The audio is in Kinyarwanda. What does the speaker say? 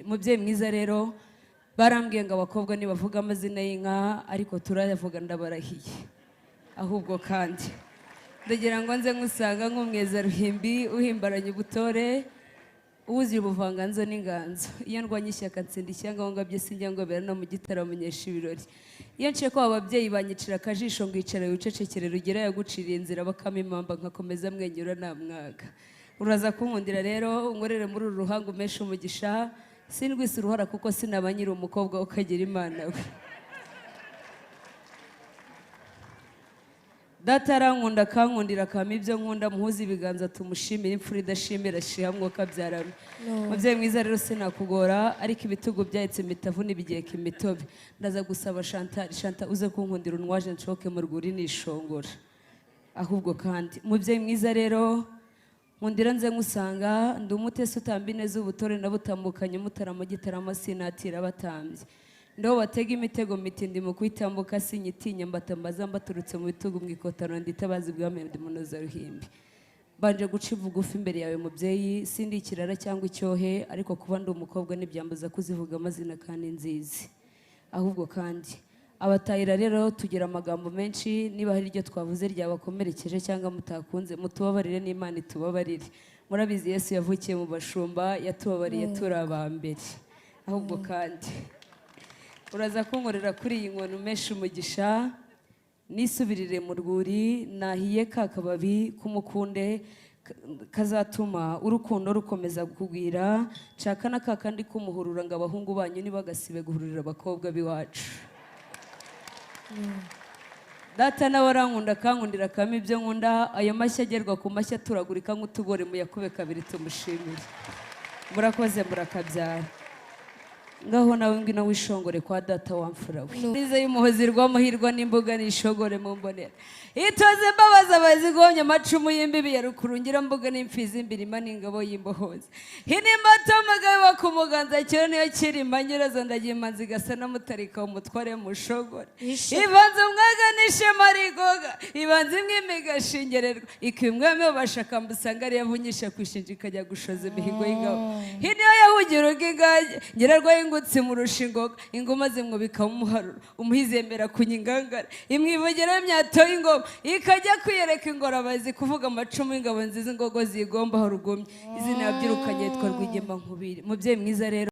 Mubyeyi mwiza rero, barambwiye ngo abakobwa ntibavuga amazina y'inka, ariko turayavuga, ndabarahiye. Ahubwo kandi ndagira ngo nze nkusanga nk'umweza ruhimbi uhimbaranye ubutore, uwuzuye ubuvanganzo n'inganzo. Iyo ndwanya ishyaka nsinda ishyanga, ngo ngabye sinjya ngobera no mu gitaramo menyesha ibirori. Iyo nciye ko ababyeyi banyicira akajisho ngo icara wicecekere, rugera yaguciriye inzira, bakama impamba nkakomeza mwenyura nta mwaga. Uraza kunkundira rero unkorere muri uru ruhango, umeshe umugisha, sindwise uruhara kuko sinaba nyiri umukobwa ukagira Imana we. Data arankunda akankundira akampa ibyo nkunda, muhuze ibiganza tumushimire, imfura idashimira shiha mwuka byarame. Mubyeyi mwiza rero, sinakugora, ariko ibitugu byahetse imitavu n'ibigeka imitobe. Ndaza gusaba Chantal, Chantal uze kunkundira unwaje nshoke mu rwuri nishongora. Ahubwo kandi mubyeyi mwiza rero, nkundira nze nkusanga ndi umutesi utamba ineza, ubutore nabutambukanye mutarama gitarama, sinatira batambye ndo batega imitego mitindi mu kuyitambuka sinyitinya, mbatambaza mbaturutse mu bitugu mu ikotano, nditabazi bwami, ndi munoza ruhimbi. Mbanje guca bugufi imbere yawe mubyeyi, sindi ikirara cyangwa icyohe, ariko kuba ndi umukobwa ntibyambuza kuzivuga amazina kandi nzizi. Ahubwo kandi abatahira rero tugira amagambo menshi, niba hari iryo twavuze ryabakomerekeje cyangwa mutakunze, mutubabarire n'Imana itubabarire. Murabizi Yesu yavukiye mu bashumba, yatubabariye turi aba mbere. Ahubwo kandi uraza kunkorera kuri iyi nkoni, umeshe umugisha, nisubirire mu rwuri nahiye ka kababi k'umukunde kazatuma urukundo rukomeza kugwira, nshaka na ka kandi kumuhurura ngo abahungu banyu ntibagasibe guhururira abakobwa b'iwacu. Data nawe arankunda akankundira akampa ibyo nkunda. Ayo mashyi agerwa ku mashyi aturagurika nk'utugori, muyakube kabiri tumushimire. Murakoze, murakabyara. Ngaho nawe ngwino wishongore kwa data wa mfura we. Nize y'umuhozi rw'amahirwa n'imbuga nishogore mu mbonera itoze imbabazi abazigomye amacumu y'imbibi ya rukurungira mbuga n'imfizi imbirima n'ingabo y'imbohozi hinimbato magabe bakumuganza cyo niyo kirima nyirazo ndagiye imanzi gasa na mutarika umutware mushogore. Ivanze umwaga n'ishema rigoga, ibanza imwe igashingererwa ikimwami bashakamba usanga ari yavunyisha kwishinja ikajya gushoza imihigo y'ingabo. Hino yahugira ubw'ingage nyirarwa y'ingutsi murusha ingoga, ingoma zimwubika umuharuro, umuhizi yemera kunya ingangara, imwivugira imyato y'ingoma ikajya kwiyereka ingorabazi kuvuga amacumu y'ingabo nziza, ingogo ziyigomba aho rugumye. Izina yabyirukanye yitwa Rwigema Nkubiri. Mubyeyi mwiza rero.